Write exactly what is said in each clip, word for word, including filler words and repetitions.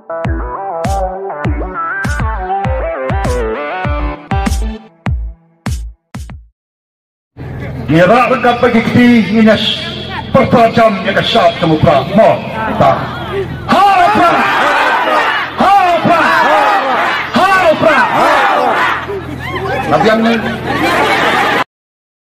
Ngi rah ryngkat bad ki kti, ngin ïa pyrta jam ïa ka shap jong u Prah. Mo, ta. Ha u Prah! Ha u Prah! Ha u Prah! Nga biang ne?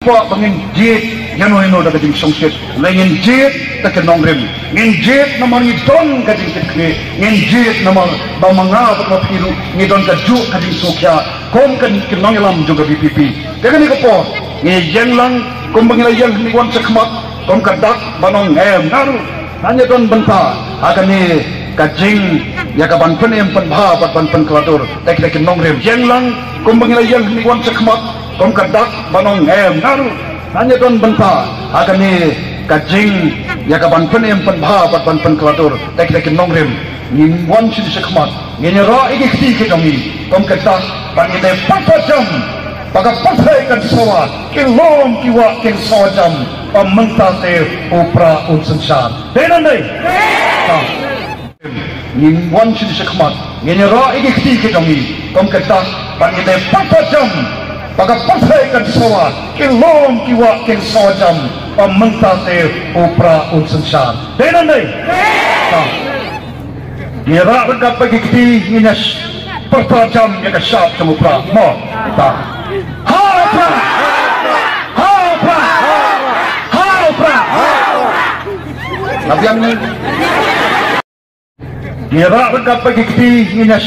Kwah ba ngin jied ïano ïano da ka jingsngewsih. Lei ngin jied da ka nongrim. Ngin jied namar ngi don ka jingkitkhlieh. Ngin jied namar ba ma nga bad ma phi ruh ngi don kajuh ka jingsngewkhia kum ka, ka nongïalam jong ka V P P. Te kane ka por ngi ïeng lang kumba ngi la ïeng, ngi wan shakhmat kum ka dak ban ong em naru. Ngan ïa don bynta ha kane ka jing ïa ka ban pynim pynbha bad ban pynkylla dur da kita ki nongrim. Ïeng lang kumba ngi la ïeng, ngi wan shakhmat kum ka dak ban ong em naru. Ngan ïa don bynta ha kane ka jing ïa ka ban pynim pynbha bad ban pynkylla dur da kita ki nongrim. Ngin wan sha shakhmat, ngin ïa rah ïa ki kti ki jong ngi kum ka dak ban ïa pyrta jam ba ka pyrthei kan sawa, ki lum ki wah kin sawa jam ba mynta te u Prah un synshar. Dei ne em dei? Ngin wan sha shakhmat, ngin ïa rah ïa ki kti ki jong ngi kum ka dak ban ïa pyrta jam ba ka pyrthei kan sawa, ki lum ki wah kin sawa jam ba mynta te u Prah un synshar. Dei ne em dei? Ngi rah ryngkat bad ki kti, ngin ïa pyrta jam ïa ka shap jong u Prah. Mo, ta. Ha u Prah! Ha u Prah! Ha u Prah! Nga biang ne? Ngi rah ryngkat bad ki kti, ngin ïa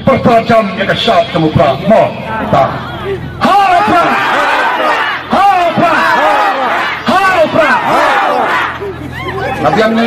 pyrta jam ïa ka shap jong u Prah. Mo, ta. Ha u Prah! Ha u Prah! Ha u Prah! Nga biang ne?